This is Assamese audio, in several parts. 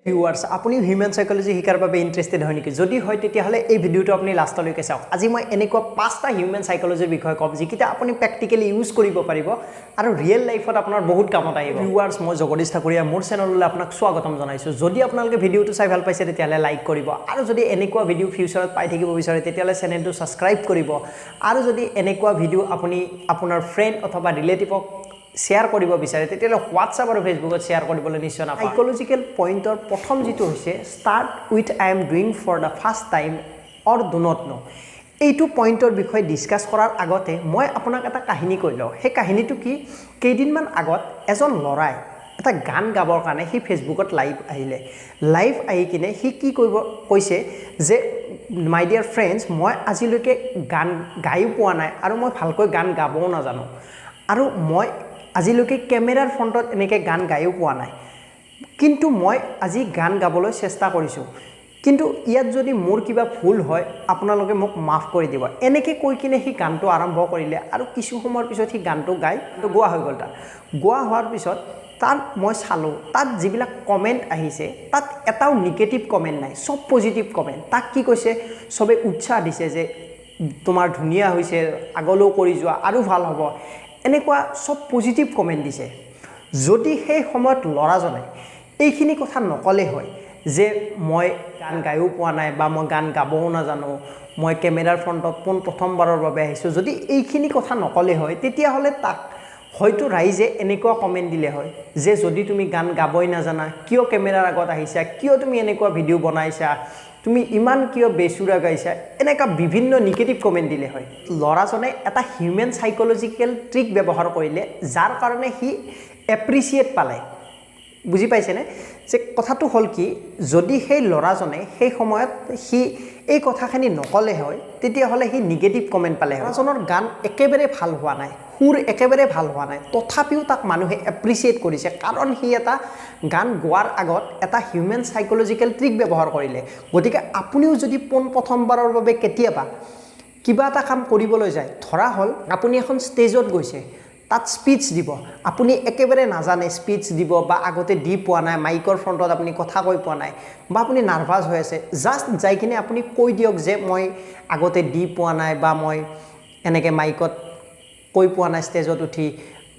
ভিউৱাৰ্ছ, আপুনি হিউমেন চাইক'লজি শিকাৰ বাবে ইণ্টাৰেষ্টেড হয় নেকি? যদি হয়, তেতিয়াহ'লে এই ভিডিঅ'টো আপুনি লাষ্টলৈকে চাওক। আজি মই এনেকুৱা পাঁচটা হিউমেন চাইক'লজিৰ বিষয়ে ক'ম, যিকেইটা আপুনি প্ৰেক্টিকেলি ইউজ কৰিব পাৰিব আৰু ৰিয়েল লাইফত আপোনাৰ বহুত কামত আহিব। ভিউৱাৰ্ছ, মই জগদীশ ঠাকুৰীয়া, মোৰ চেনেললৈ আপোনাক স্বাগতম জনাইছোঁ। যদি আপোনালোকে ভিডিঅ'টো চাই ভাল পাইছে, তেতিয়াহ'লে লাইক কৰিব আৰু যদি এনেকুৱা ভিডিঅ' ফিউচাৰত পাই থাকিব বিচাৰে, তেতিয়াহ'লে চেনেলটো ছাবস্ক্ৰাইব কৰিব। আৰু যদি এনেকুৱা ভিডিঅ' আপুনি আপোনাৰ ফ্ৰেণ্ড অথবা ৰিলেটিভক শ্বেয়াৰ কৰিব বিচাৰে, তেতিয়াহ'লে হোৱাটছআপ আৰু ফেচবুকত শ্বেয়াৰ কৰিবলৈ নিশ্চয় নাপায়। চাইক'লজিকেল পইণ্টৰ প্ৰথম যিটো হৈছে "Start with 'I am doing for the first time or do not know'।" এইটো পইণ্টৰ বিষয়ে ডিছকাছ কৰাৰ আগতে মই আপোনাক এটা কাহিনী কৈ লওঁ। সেই কাহিনীটো কি? কেইদিনমান আগত এজন ল'ৰাই এটা গান গাবৰ কাৰণে সি ফেচবুকত লাইভ আহিলে। লাইভ আহি কিনে সি কি কৰিব কৈছে যে "মাই ডিয়াৰ ফ্ৰেণ্ডছ, মই আজিলৈকে গান গায়ো পোৱা নাই আৰু মই ভালকৈ গান গাবও নাজানো আৰু মই আজিলৈকে কেমেৰাৰ ফ্ৰণ্টত এনেকৈ গান গায়ো পোৱা নাই, কিন্তু মই আজি গান গাবলৈ চেষ্টা কৰিছোঁ, কিন্তু ইয়াত যদি মোৰ কিবা ভুল হয়, আপোনালোকে মোক মাফ কৰি দিব।" এনেকৈ কৈ কিনে সি গানটো আৰম্ভ কৰিলে আৰু কিছু সময়ৰ পিছত সি গানটো গাই গোৱা হৈ গ'ল। তাত গোৱা হোৱাৰ পিছত তাত মই চালোঁ, তাত যিবিলাক কমেণ্ট আহিছে, তাত এটাও নিগেটিভ কমেণ্ট নাই, চব পজিটিভ কমেণ্ট। তাক কি কৈছে? চবে উৎসাহ দিছে যে তোমাৰ ধুনীয়া হৈছে, আগলৈও কৰি যোৱা, আৰু ভাল হ'ব, এনেকুৱা চব পজিটিভ কমেণ্ট দিছে। যদি সেই সময়ত ল'ৰাজনে এইখিনি কথা নক'লে হয় যে মই গান গায়ো পোৱা নাই বা মই গান গাবও নাজানো, মই কেমেৰাৰ ফ্ৰণ্টত পোন প্ৰথমবাৰৰ বাবে আহিছোঁ, যদি এইখিনি কথা নক'লে হয়, তেতিয়াহ'লে তাক হয়তো ৰাইজে এনেকুৱা কমেণ্ট দিলে হয় যে যদি তুমি গান গাবই নাজানা, কিয় কেমেৰাৰ আগত আহিছা? কিয় তুমি এনেকুৱা ভিডিঅ' বনাইছা? তুমি ইমান কিয় বেচুৰা গাইছা? এনেকুৱা বিভিন্ন নিগেটিভ কমেণ্ট দিলে হয়। ল'ৰাজনে এটা হিউমেন চাইক'লজিকেল ট্ৰিক ব্যৱহাৰ কৰিলে, যাৰ কাৰণে সি এপ্ৰিচিয়েট পালে। বুজি পাইছেনে যে কথাটো হ'ল কি? যদি সেই ল'ৰাজনে সেই সময়ত সি এই কথাখিনি নক'লে হয়, তেতিয়াহ'লে সি নিগেটিভ কমেণ্ট পালে হয়। ল'ৰাজনৰ গান একেবাৰে ভাল হোৱা নাই, সুৰ একেবাৰে ভাল হোৱা নাই, তথাপিও তাক মানুহে এপ্ৰিচিয়েট কৰিছে, কাৰণ সি এটা গান গোৱাৰ আগত এটা হিউমেন চাইক'লজিকেল ট্ৰিক ব্যৱহাৰ কৰিলে। গতিকে আপুনিও যদি পোনপ্ৰথমবাৰৰ বাবে কেতিয়াবা কিবা এটা কাম কৰিবলৈ যায়, ধৰা হ'ল আপুনি এখন ষ্টেজত গৈছে, তাত স্পীচ দিব, আপুনি একেবাৰে নাজানে স্পীচ দিব বা আগতে দি পোৱা নাই, মাইকৰ ফ্ৰণ্টত আপুনি কথা কৈ পোৱা নাই বা আপুনি নাৰ্ভাছ হৈ আছে, জাষ্ট যাই কিনে আপুনি কৈ দিয়ক যে মই আগতে দি পোৱা নাই বা মই এনেকৈ মাইকত কৈ পোৱা নাই ষ্টেজত উঠি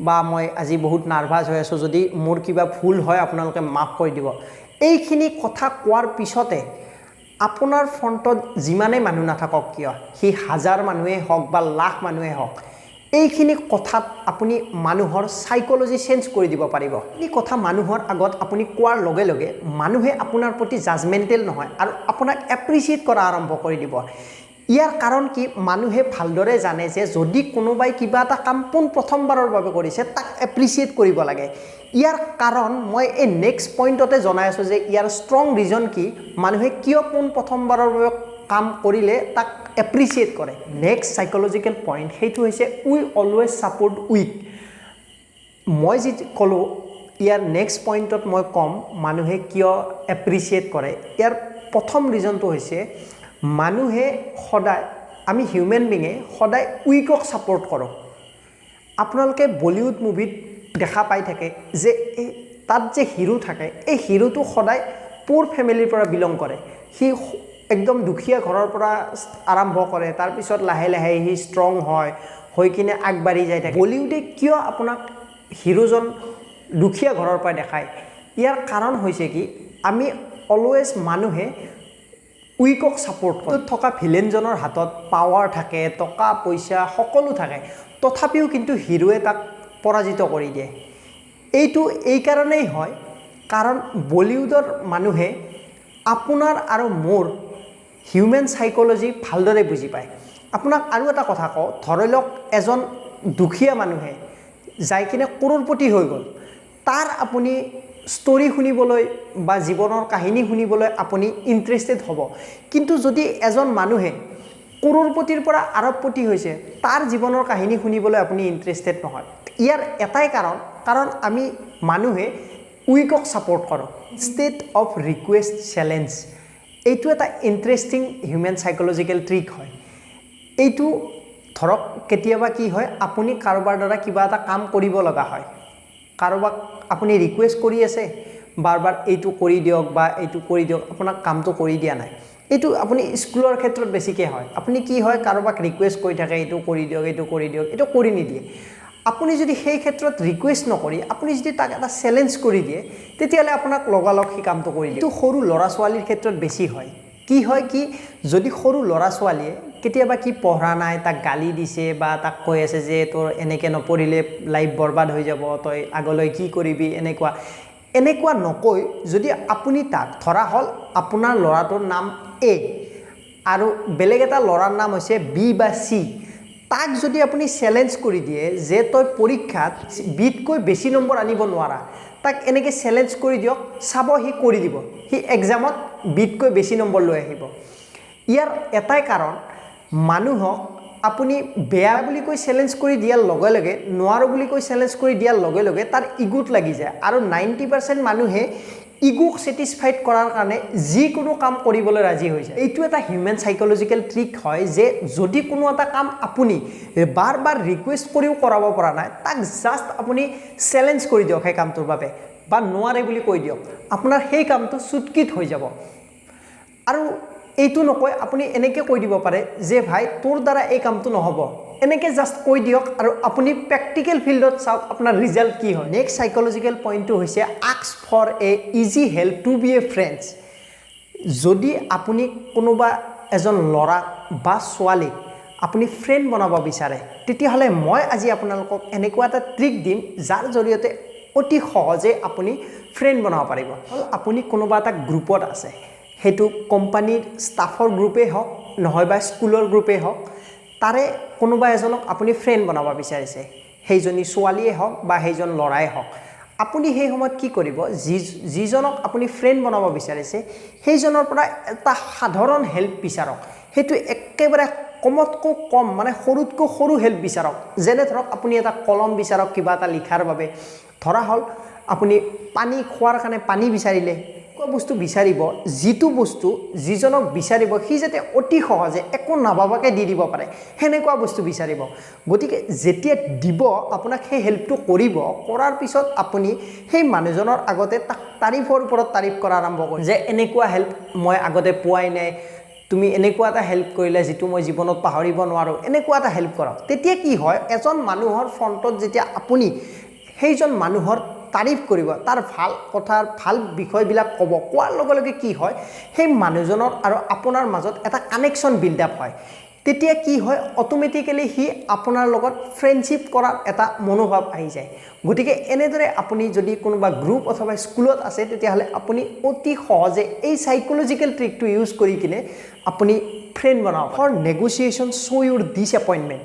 বা মই আজি বহুত নাৰ্ভাছ হৈ আছোঁ, যদি মোৰ কিবা ভুল হয়, আপোনালোকে মাফ কৰি দিব। এইখিনি কথা কোৱাৰ পিছতে আপোনাৰ ফ্ৰণ্টত যিমানেই মানুহ নাথাকক কিয়, সি হাজাৰ মানুহেই হওক বা লাখ মানুহেই হওক, এইখিনি কথাত আপুনি মানুহৰ চাইক'লজি চেঞ্জ কৰি দিব পাৰিব। এই কথা মানুহৰ আগত আপুনি কোৱাৰ লগে লগে মানুহে আপোনাৰ প্ৰতি জাজমেণ্টেল নহয় আৰু আপোনাক এপ্ৰিচিয়েট কৰা আৰম্ভ কৰি দিব। ইয়াৰ কাৰণ কি? মানুহে ভালদৰে জানে যে যদি কোনোবাই কিবা এটা কাম পোন প্ৰথমবাৰৰ বাবে কৰিছে, তাক এপ্ৰিচিয়েট কৰিব লাগে। ইয়াৰ কাৰণ মই এই নেক্সট পইণ্টতে জনাই আছোঁ যে ইয়াৰ ষ্ট্ৰং ৰিজন কি, মানুহে কিয় পোন প্ৰথমবাৰৰ বাবে কাম কৰিলে তাক এপ্ৰিচিয়েট কৰে। নেক্সট চাইক'লজিকেল পইণ্ট সেইটো হৈছে "We always support weak"। মই যি ক'লোঁ, ইয়াৰ নেক্সট পইণ্টত মই ক'ম মানুহে কিয় এপ্ৰিচিয়েট কৰে। ইয়াৰ প্ৰথম ৰিজনটো হৈছে মানুহে সদায়, আমি হিউমেন বিঙে সদায় উইকক ছাপোৰ্ট কৰোঁ। আপোনালোকে বলিউড মুভিত দেখা পাই থাকে যে এই তাত যে হিৰো থাকে, এই হিৰোটো সদায় পু'ৰ ফেমিলিৰ পৰা বিলং কৰে। সি একদম দুখীয়া ঘৰৰ পৰা আৰম্ভ কৰে, তাৰপিছত লাহে লাহে সি ষ্ট্ৰং হয়, হৈ কিনে আগবাঢ়ি যাই থাকে। বলিউডে কিয় আপোনাক হিৰোজন দুখীয়া ঘৰৰ পৰা দেখায়? ইয়াৰ কাৰণ হৈছে কি, আমি অলৱেজ মানুহে উইকক ছাপোৰ্ট কৰে। থকা ভিলেনজনৰ হাতত পাৱাৰ থাকে, টকা পইচা সকলো থাকে, তথাপিও কিন্তু হিৰোৱে তাক পৰাজিত কৰি দিয়ে। এইটো এইকাৰণেই হয়, কাৰণ বলিউডৰ মানুহে আপোনাৰ আৰু মোৰ হিউমেন চাইক'লজি ভালদৰে বুজি পায়। আপোনাক আৰু এটা কথা কওঁ, ধৰি লওক এজন দুখীয়া মানুহে যাই কিনে কৰোৰপতি হৈ গ'ল, তাৰ আপুনি ষ্টৰি শুনিবলৈ বা জীৱনৰ কাহিনী শুনিবলৈ আপুনি ইণ্টাৰেষ্টেড হ'ব। কিন্তু যদি এজন মানুহে কৰোৰপতিৰ পৰা আৰবপতি হৈছে, তাৰ জীৱনৰ কাহিনী শুনিবলৈ আপুনি ইণ্টাৰেষ্টেড নহয়। ইয়াৰ এটাই কাৰণ, কাৰণ আমি মানুহে উইকক ছাপোৰ্ট কৰোঁ। ষ্টেট অফ ৰিকুৱেষ্ট চেলেঞ্জ, এইটো এটা ইণ্টাৰেষ্টিং হিউমেন চাইক'লজিকেল ট্ৰিক হয়। এইটো ধৰক কেতিয়াবা কি হয়, আপুনি কাৰোবাৰ দ্বাৰা কিবা এটা কাম কৰিব লগা হয়, কাৰোবাক আপুনি ৰিকুৱেষ্ট কৰি আছে বাৰ বাৰ এইটো কৰি দিয়ক বা এইটো কৰি দিয়ক, আপোনাক কামটো কৰি দিয়া নাই। এইটো আপুনি স্কুলৰ ক্ষেত্ৰত বেছিকৈ হয়। আপুনি কি হয়, কাৰোবাক ৰিকুৱেষ্ট কৰি থাকে এইটো কৰি দিয়ক, এইটো কৰি দিয়ক, এইটো কৰি নিদিয়ে। আপুনি যদি সেই ক্ষেত্ৰত ৰিকুৱেষ্ট নকৰি আপুনি যদি তাক এটা চেলেঞ্জ কৰি দিয়ে, তেতিয়াহ'লে আপোনাক লগালগ সেই কামটো কৰি দিয়ে। এইটো সৰু ল'ৰা ছোৱালীৰ ক্ষেত্ৰত বেছি হয়। কি হয় কি, যদি সৰু ল'ৰা ছোৱালীয়ে কেতিয়াবা কি পঢ়া নাই, তাক গালি দিছে বা তাক কৈ আছে যে তোৰ এনেকৈ নপঢ়িলে লাইফ বৰবাদ হৈ যাব, তই আগলৈ কি কৰিবি, এনেকুৱা এনেকুৱা নকৈ যদি আপুনি তাক, ধৰা হ'ল আপোনাৰ ল'ৰাটোৰ নাম এ আৰু বেলেগ এটা ল'ৰাৰ নাম হৈছে বি বা চি, তাক যদি আপুনি চেলেঞ্জ কৰি দিয়ে যে তই পৰীক্ষাত বিতকৈ বেছি নম্বৰ আনিব নোৱাৰা, তাক এনেকৈ চেলেঞ্জ কৰি দিয়ক, চাব সি কৰি দিব, সি এক্সামত বিতকৈ বেছি নম্বৰ লৈ আহিব। ইয়াৰ এটাই কাৰণ, মানুহক আপুনি বেয়া বুলি কৈ চেলেঞ্জ কৰি দিয়াৰ লগে লগে, নোৱাৰোঁ বুলি কৈ চেলেঞ্জ কৰি দিয়াৰ লগে লগে তাৰ ইগুত লাগি যায়। আৰু 90% মানুহে ইগুক ছেটিছফাইড কৰাৰ কাৰণে যিকোনো কাম কৰিবলৈ ৰাজি হৈ যায়। এইটো এটা হিউমেন চাইক'লজিকেল ট্ৰিক হয় যে যদি কোনো এটা কাম আপুনি বাৰ বাৰ ৰিকুৱেষ্ট কৰিও কৰাব পৰা নাই, তাক জাষ্ট আপুনি চেলেঞ্জ কৰি দিয়ক সেই কামটোৰ বাবে, বা নোৱাৰে বুলি কৈ দিয়ক, আপোনাৰ সেই কামটো চুটকিত হৈ যাব। আৰু এইটো নকয়, আপুনি এনেকৈ কৈ দিব পাৰে যে ভাই তোৰ দ্বাৰা এই কামটো নহ'ব, এনেকৈ জাষ্ট কৈ দিয়ক আৰু আপুনি প্ৰেক্টিকেল ফিল্ডত চাওক আপোনাৰ ৰিজাল্ট কি হয়। নেক্সট চাইক'লজিকেল পইণ্টটো হৈছে ask for a easy help to be a friends. যদি আপুনি কোনোবা এজন ল'ৰা বা ছোৱালীক আপুনি ফ্ৰেণ্ড বনাব বিচাৰে, তেতিয়াহ'লে মই আজি আপোনালোকক এনেকুৱা এটা ট্ৰিক দিম যাৰ জৰিয়তে অতি সহজে আপুনি ফ্ৰেণ্ড বনাব পাৰিব। আপুনি কোনোবা এটা গ্ৰুপত আছে, সেইটো কোম্পানীৰ ষ্টাফৰ গ্ৰুপেই হওক নহয় বা স্কুলৰ গ্ৰুপেই হওক, তাৰে কোনোবা এজনক আপুনি ফ্ৰেণ্ড বনাব বিচাৰিছে, সেইজনী ছোৱালীয়ে হওক বা সেইজন ল'ৰাই হওক, আপুনি সেই সময়ত কি কৰিব, যিজনক আপুনি ফ্ৰেণ্ড বনাব বিচাৰিছে সেইজনৰ পৰা এটা সাধাৰণ হেল্প বিচাৰক। সেইটো একেবাৰে কমতকৈ কম, মানে সৰুতকৈ সৰু হেল্প বিচাৰক। যেনে ধৰক আপুনি এটা কলম বিচাৰক কিবা এটা লিখাৰ বাবে, ধৰা হ'ল আপুনি পানী খোৱাৰ কাৰণে পানী বিচাৰিলে, এনেকুৱা বস্তু বিচাৰিব যিটো বস্তু যিজনক বিচাৰিব সি যাতে অতি সহজে একো নাভাবাকৈ দি দিব পাৰে, সেনেকুৱা বস্তু বিচাৰিব। গতিকে যেতিয়া দিব আপোনাক সেই হেল্পটো কৰিব, কৰাৰ পিছত আপুনি সেই মানুহজনৰ আগতে তাক তাৰিফৰ ওপৰত তাৰিফ কৰা আৰম্ভ কৰিব যে এনেকুৱা হেল্প মই আগতে পোৱাই নাই, তুমি এনেকুৱা এটা হেল্প কৰিলা যিটো মই জীৱনত পাহৰিব নোৱাৰোঁ, এনেকুৱা এটা হেল্প কৰক। তেতিয়া কি হয়, এজন মানুহৰ ফ্ৰণ্টত যেতিয়া আপুনি সেইজন মানুহৰ তাৰিফ কৰিব, তাৰ ভাল কথাৰ ভাল বিষয়বিলাক ক'ব, কোৱাৰ লগে লগে কি হয়, সেই মানুহজনৰ আৰু আপোনাৰ মাজত এটা কানেকশ্যন বিল্ড আপ হয়। তেতিয়া কি হয়, অট'মেটিকেলি সি আপোনাৰ লগত ফ্ৰেণ্ডশ্বিপ কৰাৰ এটা মনোভাৱ আহি যায়। গতিকে এনেদৰে আপুনি যদি কোনোবা গ্ৰুপ অথবা স্কুলত আছে, তেতিয়াহ'লে আপুনি অতি সহজে এই চাইক'লজিকেল ট্ৰিকটো ইউজ কৰি কিনে আপুনি ফ্ৰেণ্ড বনাব। For negotiation show your disappointment.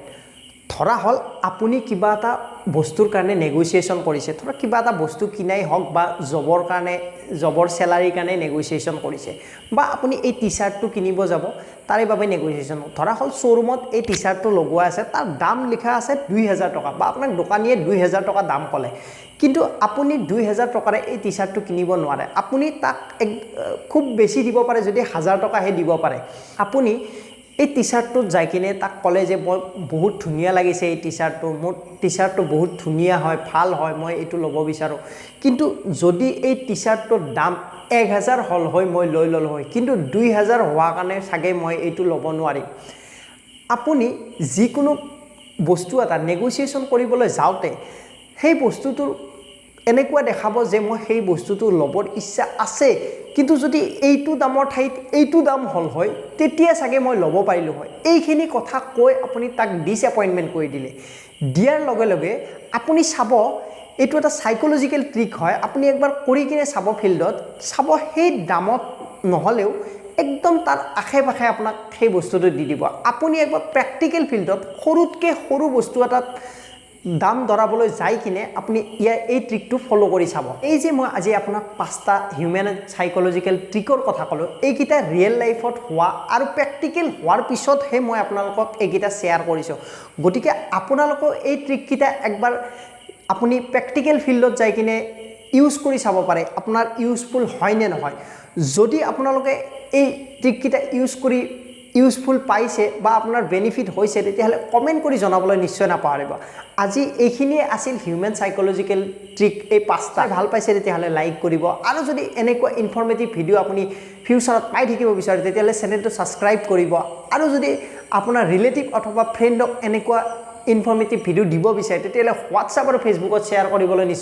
ধৰা হ'ল আপুনি কিবা এটা বস্তুৰ কাৰণে নেগচিয়েশ্যন কৰিছে, ধৰক কিবা এটা বস্তু কিনাই হওক বা জবৰ কাৰণে, জবৰ চেলাৰীৰ কাৰণে নেগচিয়েশ্যন কৰিছে, বা আপুনি এই টি চাৰ্টটো কিনিব যাব তাৰে বাবে নেগচিয়েশ্যন। ধৰা হ'ল শ্ব'ৰুমত এই টি চাৰ্টটো লগোৱা আছে, তাৰ দাম লিখা আছে 2000 টকা, বা আপোনাক দোকানীয়ে 2000 টকা দাম ক'লে, কিন্তু আপুনি 2000 টকাৰে এই টি চাৰ্টটো কিনিব নোৱাৰে। আপুনি তাক এক খুব বেছি দিব পাৰে যদি 1000 টকাহে দিব পাৰে। আপুনি এই টি চাৰ্টটোত যাই কিনে তাক ক'লে যে মই বহুত ধুনীয়া লাগিছে এই টি চাৰ্টটো, মোৰ টি চাৰ্টটো বহুত ধুনীয়া হয়, ভাল হয়, মই এইটো ল'ব বিচাৰোঁ, কিন্তু যদি এই টি চাৰ্টটোৰ দাম 1000 হ'ল হয় মই লৈ ল'লোঁ হয়, কিন্তু 2000 হোৱাৰ কাৰণে চাগে মই এইটো ল'ব নোৱাৰিম। আপুনি যিকোনো বস্তু এটা নেগচিয়েশ্যন কৰিবলৈ যাওঁতে সেই বস্তুটোৰ এনেকুৱা দেখাব যে মই সেই বস্তুটো ল'বৰ ইচ্ছা আছে, কিন্তু যদি এইটো দামৰ ঠাইত এইটো দাম হ'ল হয় তেতিয়া চাগে মই ল'ব পাৰিলোঁ হয়। এইখিনি কথা কৈ আপুনি তাক ডিছএপইণ্টমেণ্ট কৰি দিলে। দিয়াৰ লগে লগে আপুনি চাব, এইটো এটা চাইক'লজিকেল ট্ৰিক হয়, আপুনি একবাৰ কৰি কিনে চাব, ফিল্ডত চাব, সেই দামত নহ'লেও একদম তাৰ আশে পাশে আপোনাক সেই বস্তুটো দি দিব। আপুনি একবাৰ প্ৰেক্টিকেল ফিল্ডত সৰুতকৈ সৰু বস্তু এটাত দাম দৰাবলৈ যাই কিনে আপুনি ইয়াৰ এই ট্ৰিকটো ফ'ল' কৰি চাব। এই যে মই আজি আপোনাক 5টা হিউমেন চাইক'লজিকেল ট্ৰিকৰ কথা ক'লোঁ, এইকেইটা ৰিয়েল লাইফত হোৱা আৰু প্ৰেক্টিকেল হোৱাৰ পিছতহে মই আপোনালোকক এইকেইটা শ্বেয়াৰ কৰিছোঁ। গতিকে আপোনালোকেও এই ট্ৰিককেইটা একবাৰ আপুনি প্ৰেক্টিকেল ফিল্ডত যাই কিনে ইউজ কৰি চাব পাৰে, আপোনাৰ ইউজফুল হয় নে নহয়। যদি আপোনালোকে এই ট্ৰিককেইটা ইউজ কৰি ইউজফুল পাইছে বা আপোনাৰ বেনিফিট হৈছে, তেতিয়াহ'লে কমেণ্ট কৰি জনাবলৈ নিশ্চয় নাপাহৰিব। আজি এইখিনিয়ে আছিল হিউমেন চাইক'লজিকেল ট্ৰিক এই পাঁচটা। ভাল পাইছে তেতিয়াহ'লে লাইক কৰিব, আৰু যদি এনেকুৱা ইনফৰ্মেটিভ ভিডিঅ' আপুনি ফিউচাৰত পাই থাকিব বিচাৰে, তেতিয়াহ'লে চেনেলটো ছাবস্ক্ৰাইব কৰিব। আৰু যদি আপোনাৰ ৰিলেটিভ অথবা ফ্ৰেণ্ডক এনেকুৱা ইনফৰ্মেটিভ ভিডিঅ' দিব বিচাৰে, তেতিয়াহ'লে হোৱাটছআপ আৰু ফেচবুকত শ্বেয়াৰ কৰিবলৈ নিশ্চয়